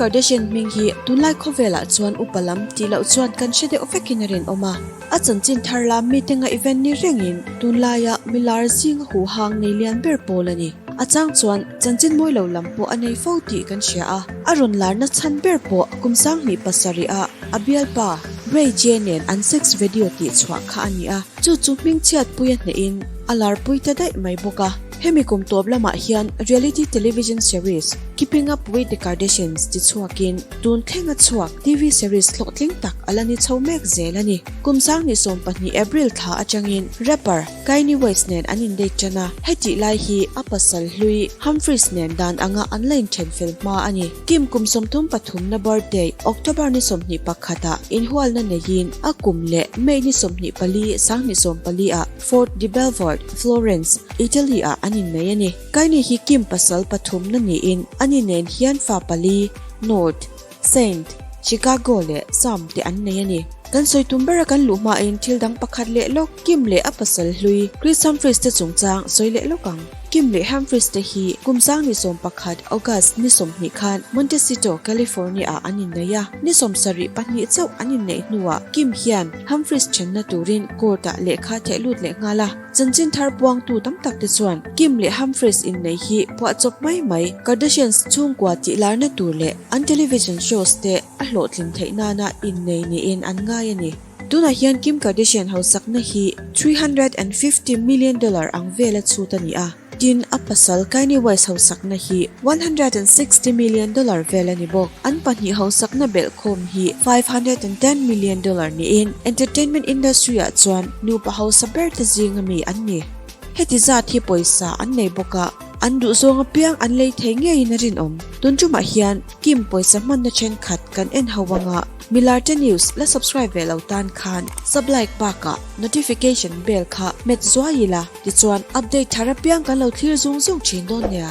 Kardashian hming hi tunlai khawvelah chuan upa lam tih loh chuan kan hre deuh vekin a rinawm a. A chanchin thar lam mite ngaihven ni rengin tunlaia milar zinga huhang nei lian ber pawl a ni. A chang chuan chanchin mawi lo lam pawh a nei fo tih kan hria a. A rawn larna chhan ber pawh kum 2007 ah a bialpa Ray J nen an sex video tih chhuah kha a ni a. Chu chu hmingchhiatpui a hnehin a larpui ta daih mai bawk a. Hemi kum tawp lamah hian reality television series Keeping Up With The Kardashians ti chhuakin tun thlenga chhuak TV series hlawhtling tak a la ni chho mek zel a ni. Kum 2020 April thla atangin rapper Kanye West nen an indate tan a, hetih lai hi a pasal hlui Humphries nen dan anga an la inthen fel hma a ni. Kim kum 33 na birthday October ni 21 ah inhualna neiin a kum leh May ni 24 2014 ah Fort de Belvoir, Florence, Italy ah an innei a ni. Kaini hi Kim pasal pathumna niin ani nen hian fa pali, North, Saint, Chicago leh Sam te an nei a ni. Kan sawi tum bera kan luh hmain thil dang pakhat leh lawk Kim leh a pasal hlui Kris Humphries te chungchang sawi leh lawk ang. Kim leh Humphries te hi kum 2011 August ni 20 khan Montecito, California ah an innei a. Ni 72 chauh an inneih hnuah Kim hian Humphries thenna turin court-ah lehkha theh lut leh nghal a. Chanchin thar puangtu tam tak te chuan Kim leh Humphries innei hi phuahchawp mai mai Kardashians chhungkua tih larna tur leh an television shows te a hlawhtlin theih nana innei niin an ngai a ni. Tunah hian Kim Kardashian hausakna hi $350 million ang vela chhut a ni a. Tin, a pasal Kanye West hausakna hi $160 million vel a ni bawk. An pahnih hausakna belhkhawm hi $510 million niin entertainment industry-ah chuan nupa hausa ber te zinga mi an ni. Heti zat hi pawisa an nei bawk a, an duhzawng apiang an lei thei ngeiin a rinawm. Tun tumah hian Kim pawisa hmanna thenkhat kan en ho anga Milarte News la subscribe ve lo tan khan sub like bakah notification bell kha hmet zuai ila. Tichuan, update thar apiang kan lo thlir zung zung thin dawn nia.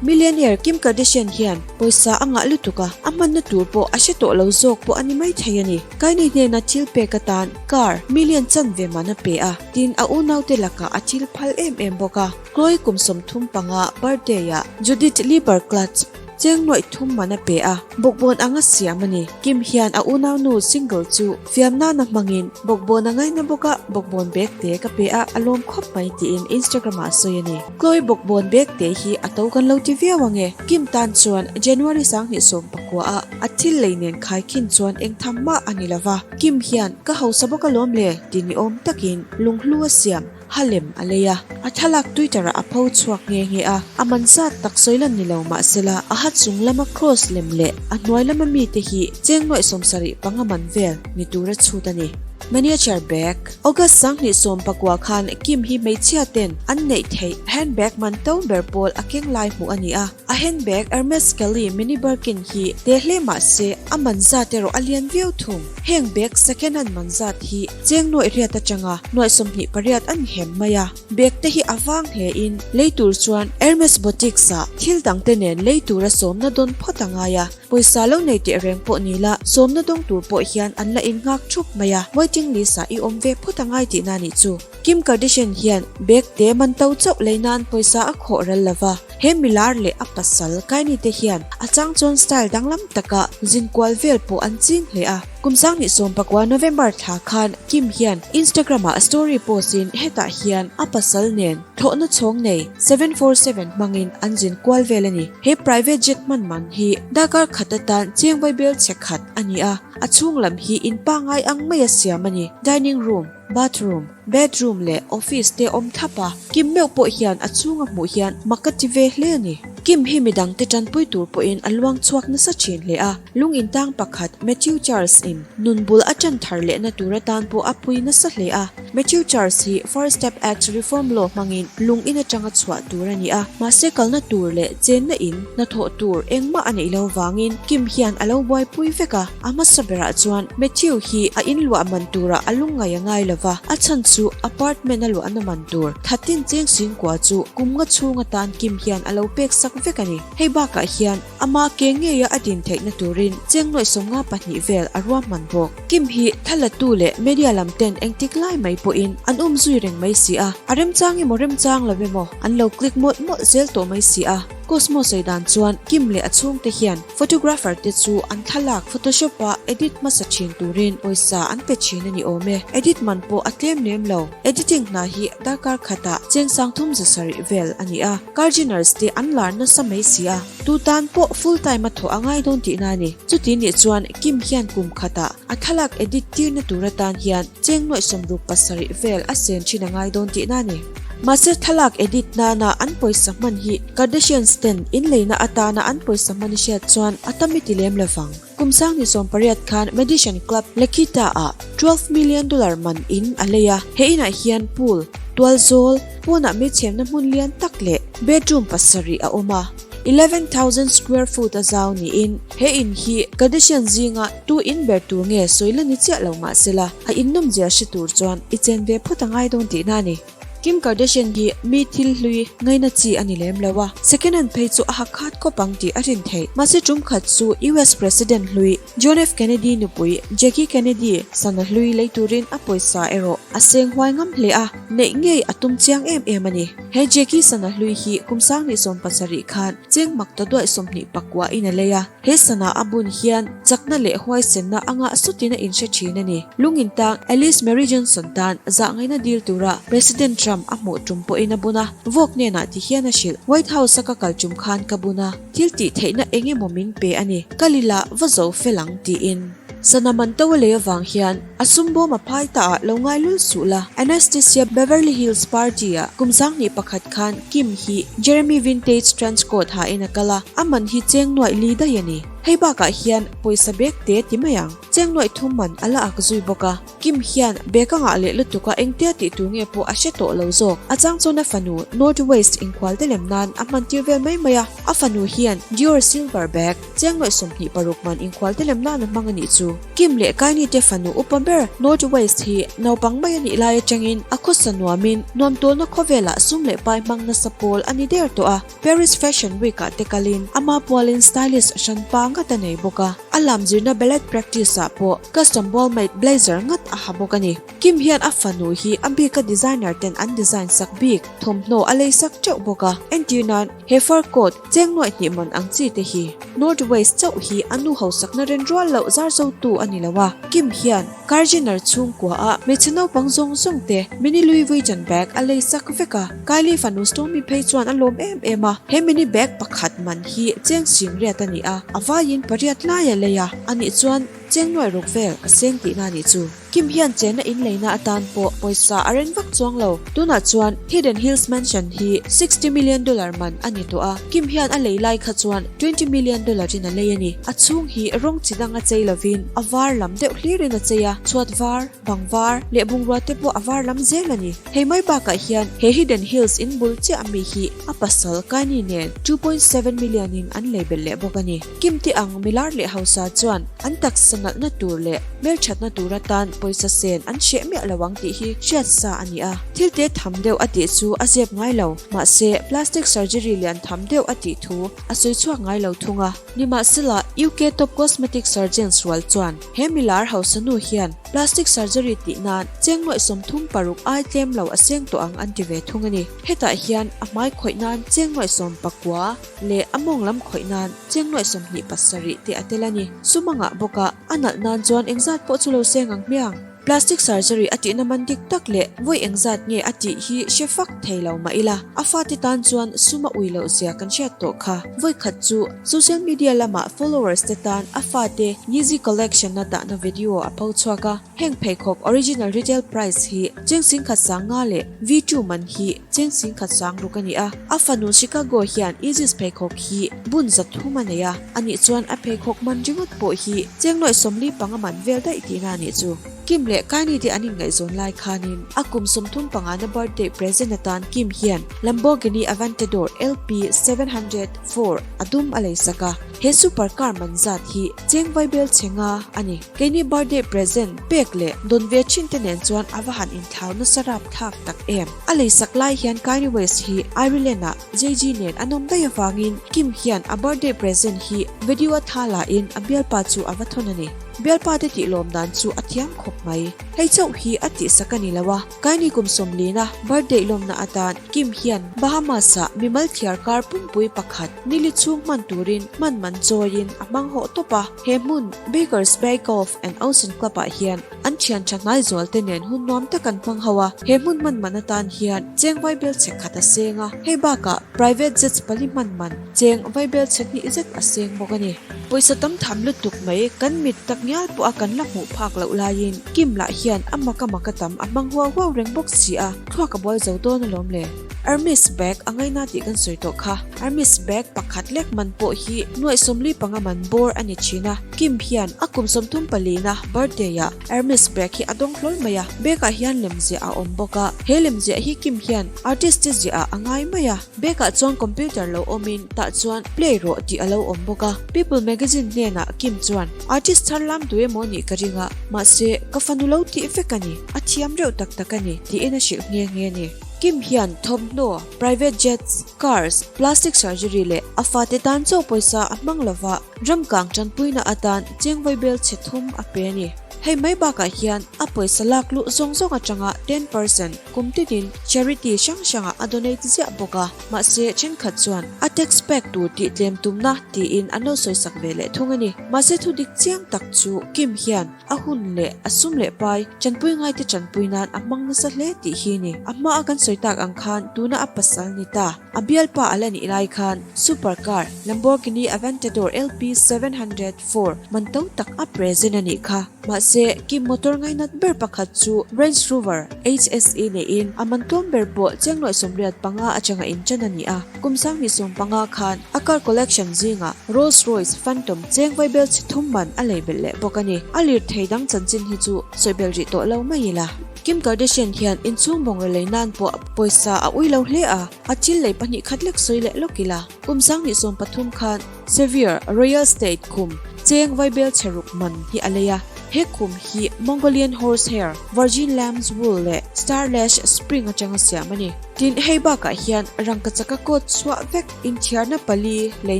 Millionaire Kim Kardashian hian pawisa a ngah lutuk a, a hmanna tur pawh a hre tawh lo zawk pawh a ni mai thei a ni. Kylie hnena thil pek atan car million chanve man a pe a, tin a unaute lakah a thil phal em em bawk a. Khloe kum 35 birthday-ah Judith Lieber Clutch Cheng nuaih thum man a pe a, bawkbawn anga siam a ni. Kim hian a unaunu single chu fiam nana hmangin bawkbawn a ngaina bawk a, bawkbawn bag te ka pe a, a lawm khawp mai tiin Instagram ah a sawi a ni. Khloe bawkbawn bag te hi a to kan lo ti viau ang e. Kim tan chuan January 2019 ah a thil lei nen khai khin chuan eng tham mah a ni lova. Kim hian ka hausa bawk alawm le ti ni awm takin lunghlu a siam. Halem a lei a, a thlalak Twitter ah a pho chhuak nghe nghe a, a man zat tak sawi lan ni lo mahsela a ha chung lama cross lem leh a hnuai lama mite hi cheng nuaih 75 man vel ni tura chhut a ni. Miniature bag, August 2019 khan Kim hi hmeichhia ten an neih theih handbag man to ber pawl a keng lai hmuh a ni a, a handbag Hermes Kelly mini Birkin hi te hle mahse a man zat erawh a lian viau thung. Heng bag second hand man zat hi Cheng nuaih riat atanga nuaih 28 a ni hem mai a, bag te hi a vang hle in lei tur chuan Hermes Boutiques ah thil dang te nen lei tura sawmna dawn phawt a ngai a, pawisa lo nei teh reng pawh ni la sawmna dawng tur pawh hian an la in nghak thup mai a, waiting list ah i awm ve phawt a ngai tihna nih chu. Kim Kardashian hian bag te man to chauh lei nan pawisa a khawh ral lova, he milar leh a pasal Kylie te hian a chang chuan style danglam taka zin kual vel pawh an ching hle a. Kum 2019 November thla khan Kim hian Instagram ah story post in hetah hian a pasal nen thlawhna chhawng nei 747 hmangin an zin kual vel a ni. He private jet hman man hi darkar khat atan cheng vaibel chhe khat a ni a, a chhung lam hi in pangngai ang maia siam a ni. Dining room, bathroom, bedroom leh office te awm thlap a, Kim meuh pawh hian a chhunga hmuh hian mak a ti ve hle a ni. Kim hi midangte tanpui tur pawhin a luang chhuak nasa thin hle a. Lung intang pakhat Matthew Charles in nun bul a tan thar lehna tur atan pawh a pui nasa hle a. Matthew Charles hi First Step Act Reform Law hmangin lung in atanga chhuah tur a ni a, mahse kalna tur leh chenna in hnathawh tur engmah a neih lo vangin Kim hian a lo buaipui vek a. A hmasa berah chuan Matthew hi a in luah man turah a lungngai a ngai lova, a chhan chu apartment a luahna man tur thatin cheng singkua chu kum nga chhung atan Kim hian a lo pek sak vek a ni. Hei bakah hian Ama ke ngeia a din theihna turin cheng nuaih 52 vel a ruahman bawk. Kim hi thalatu leh media lam ten engtik lai mai pawhin an um zui reng mai si a, a remchang emaw remchang lo emaw an lo click mawlh mawlh zel tawh mai si a. Cosmo sawi dan chuan Kim leh a chhungte hian photographer te chu an thlalak photoshop a edit hmasa thin turin pawisa an pe thin a ni awm e. Edit man pawh a tlem lem lo. Editing hna hi darkar khatah cheng sangthum zasarih vel a ni a, Karjiners te an lar nasa mai si a, tu tan pawh full time a thawh a ngai dawn tihna a ni. Chuti nih chuan Kim hian kum khatah a thlalak edit tirna tur atan hian cheng nuaih 67 vel a sen thin a ngai dawn tihna a ni. Mahse thlalak edit nana an pawisa hman hi Kardashians ten inleina atana an pawisa hman i hriat chuan a tam i ti lem lovang. Kum sangni 18 khan Madison Club Lekita ah 12 million dollar man in a lei a, he inah hian pool, tualzawl, pawnah meichhemna hmun lian tak leh bedroom pasarih a awm a, 11,000 square foot a zau niin he in hi Kardashian zinga tu in ber tur nge sawi la ni chiah lo mahsela a innawmzia hre tur chuan i chen ve phawt a ngai dawn tihna a ni. Kim Kardashian hi mi thil hlui ngaina chi a ni lem lo a, second hand phei chu a ha khat khawp ang tih a rin theih. Mahse tum khat chu US President hlui John F Kennedy nupui Jackie Kennedy sana hlui lei turin a pawisa erawh a seng huai ngam hle a, neih ngei a tum chiang em em a ni. He Jackie sana hlui hi kum sanghnih 70 khan cheng mak ta duaih 29 in a lei a. He sana a bun hian chakna leh huaisenna a ngah sutin a inhre thin a ni. Lungin tang Alice Mary Johnson tan zahngaihna dil tura President Trump a hmuh tum pawhin a bun a, vawk hnenah ti hian a hrilh. White House a ka kal tum khan ka bun a, thil tih theihna eng emaw min pe a ni, kal ila va zo fel ang tiin. Sana man to a lei avang hian a sum bawm a phai ta ah lo ngai lul suh la. Anastasia Beverly Hills party ah kum 21 khan Kim hi Jeremy Vintage trench coat ha in a kal a, a man hi cheng nuaih li daih a ni. Hei bakah hian pawisa bag te ti mai ang, cheng nuaih thum man a la ak zui bawk a. Kim hian bag a ngah leh lutuk a engtia tih tur nge pawh a hre tawh lo zawk. A chang chuan a fanu North West inkhual te lem nan a hman tir vel mai mai a, a fanu hian Dior silver bag, Chiang nuaih 26 man inkhual te lem nan a hmang a nih chu. Kim leh Kylie te fanu upa ber North West hi naupang mai a nih lai atangin a khawsa nuamin nuam tawlna khawvelah sum leh pai hmang nasa pawl a ni der tawh a. Paris Fashion Week ah te kalin ama pualin stylist hran pa ngat a nei bawk a. A lam zirna ballet practice ah pawh custom wall-made blazer ngat a ha bawk a ni. Kim hian a fanu hi a bika designer ten an design sak bik thawmhnaw a lei sak teuh bawk a. Entir nan he fur coat cheng nuaih hnih man ang chi te hi North West chauh hi a nu hausakna ren rual loh zar zo tu a ni lo a. Kim hian Kar Jenner chhungkua a hmeichhe naupang zawng zawng te mini Louis Vuitton bag a lei sak vek a. Kylie fanu Stormi phei chuan a lawm em em a, he mini bag pakhat man hi cheng sing riat a ni a, a vaiin pariat lai a lei a, anih chuan cheng nuaih ruk vel a seng tihna a nih chu. Kim hian chenna in leina atan pawh pawisa a ren vak chuang lo. Tunah chuan Hidden Hills Mansion hi 60 million dollar man a ni tawh a, Kim hian a lei lai kha chuan 20 million dollar in a lei a ni. A chhung hi rawng chi danga chei lovin a var lam deuh hlirin a chei a, chhuat var, bang var leh bungrua te pawh a var lam zel a ni. Hei mai bakah hian he Hidden Hills in bul chiah ami hi a pasal Kanye nen 2.7 million in an lei belh leh bawk a ni. Kim te ang milar leh hausa chuan an taksa nalhna tur leh hmelthatna tur atan pawisa sen an hreh miah lo ang tih hi hriat sa a ni a. Thil te tham deuh a tih chu a zep ngai lo, mahse plastic surgery lian tham deuh a tih thu a sawi chhuak ngai lo thung a. Nimahsela, UK top cosmetic surgeons rual chuan he milar hausa nu hian plastic surgery tih nan cheng nuaih 36 ai tlem lo a seng tawh ang an ti ve thung a ni. Hetah hian a hmai khawih nan cheng nuaih 19 leh a mawng lam khawih nan cheng nuaih 27 te a tel a ni. Sum a ngah bawk a, a nalh nan chuan engzat pawh chu lo seng ang hmiang. Plastic surgery a tihna man dik tak leh vawi engzat nge a tih hi hre fak thei lo mah ila, a fate tan chuan sum a ui loh zia kan hriat tawh kha. Vawi khat chu social media lamah followers te tan a fate Yeezy collection a dahna video a pho chhuak a. Heng pheikhawk original retail price hi cheng singkhat sanga leh V2 man hi cheng singkhat sang ruk a ni a. A fanu Chicago hian Yeezys pheikhawk hi bun 300 a nei a, anih chuan a pheikhawk man ringawt pawh hi cheng nuaih 45 man vel daih tihna a nih chu. Kim leh Kylie te an inngaihzawn lai khanin a kum 35 na birthday present atan Kim hian Lamborghini Aventador LP 704 a dum a lei sak a. He super car man zat hi cheng vaibel chhe nga a ni. Keini birthday present pek leh dawn ve thin te nen chuan a va han inthlau nasa rap thlak tak em. A lei sak lai hian Kanye West hi Ireland ah Jay-Z nen an awm daih avangin Kim hian a birthday present hi video a tha lahin a bialpa chu a va thawn a ni. Bialpa te tih lawm dan chu a thiam khawp mai. Hei chauh hi a tihsak a ni lo a, Kylie kum sawmlina birthday lawmna atan Kim hian Bahamas-ah mimal thiar kar pumpui pakhat nili chhung hman turin hman man chawiin a hmang hawh tawp a. He hmun Baker's Bay Golf and Ocean Club-ah hian an thian tha hnai zual te nen hun nuam tak an hmang ho a. He hmun hman man atan hian cheng vaibel chhe khat a seng a, hei bakah private jets pali hman man cheng vaibel chhe hnih zet a seng bawk a ni. Pawisa tam tham lutuk mai kan mit tak ngial pawh a kan la hmuh phak loh laiin Kim lah hian a mak a mak a tam a hmang huau huau reng bawk si a, thluak a buai zo dawn alawm le. Hermes bag a ngaina tih kan sawi tawh kha. Hermes bag pakhat lek man pawh hi nuaih 45 man bawr a ni thin a, Kim hian a kum 34 na birthday ah Hermes bag hi a dawng hlawl mai a, bag ah hian lemziah a awm bawk a, he lemziah hi Kim hian artist te ziah ah a ngai mai a. Bag ah chuan computer lo awmin tah chuan play rawh tih a lo awm bawk a. People magazine hnenah Kim chuan, Artist thar lam tu emaw nih ka ring a, mahse ka fanu lo tih vek a ni, a thiam reuh tak tak a ni, tiin a hrilh nghe nghe a ni. Kim hian thawmhnaw, private jets, cars, plastic surgery leh a fate tan chaw pawisa a hmang lova, ramkang tanpuina atan chengvawi bel chhe thum a pe a ni. Hei mai bakah hian a pawisa lak luh zawng zawng atanga 10% kum tinin charity hrang hrangah a donate ziah bawk a, mahse thenkhat chuan a tax pek tur tih tlem tumna tiin an lo sawisak ve leh thung a ni. Mahse thu dik chiang tak chu Kim hian a hun leh a sum leh pai tanpui ngaite tanpui nan a hmang nasa hle tih hi ni. A hmaa kan sawi tak ang khan tuna a pasal ni ta, a bialpa a la nih lai khan super car Lamborghini Aventador LP 704 man to tak a present a nih kha. Mahse, Kim motor ngainat ber pakhat chu Range Rover HSE neiin a man tlawm ber pawh chengluaih 85 atanga inṭan a ni a. Kum 2015 khan a car collection zingah Rolls Royce Phantom cheng vaibel chhe thum man a lei belh leh bawk a ni. A lirthei dang chanchin hi chu sawi belh rih tawh lo mai ila. Kim Kardashian hian inchhung bungraw lei nan pawh pawisa a ui lo hle a, a thil lei pahnih khat lek sawi leh lawk ila. Kum 2013 khan Sevier Royal State khum cheng vaibel chhe ruk man hi a lei a, he khum hi Mongolian horse hair, virgin lamb's wool leh star lash spring atanga siam a ni. Tin, hei bakah hian rangkachaka coat chhuah vek inthiarna pali lei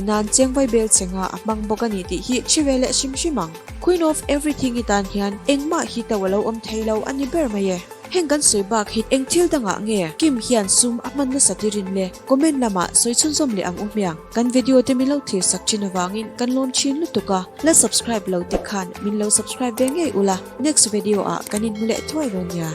nan cheng vaibel chhe nga a hmang bawk a ni tih hi hre ve leh hrim hrim ang. Queen of Everything i tan hian engmah hi to a lo awm thei lo a ni ber mai e. Heng kan sawi bak hi eng thil dangah nge Kim hian sum a hman nasa tirin le comment lamah sawi chhunzawm leh ang u hmiang. Kan video te min lo thlir sak thin avangin kan lawm thin lutuk a, la subscribe lo te khan min lo subscribe ve ngei ula, next video ah kan inhmu leh thuai dawn nia.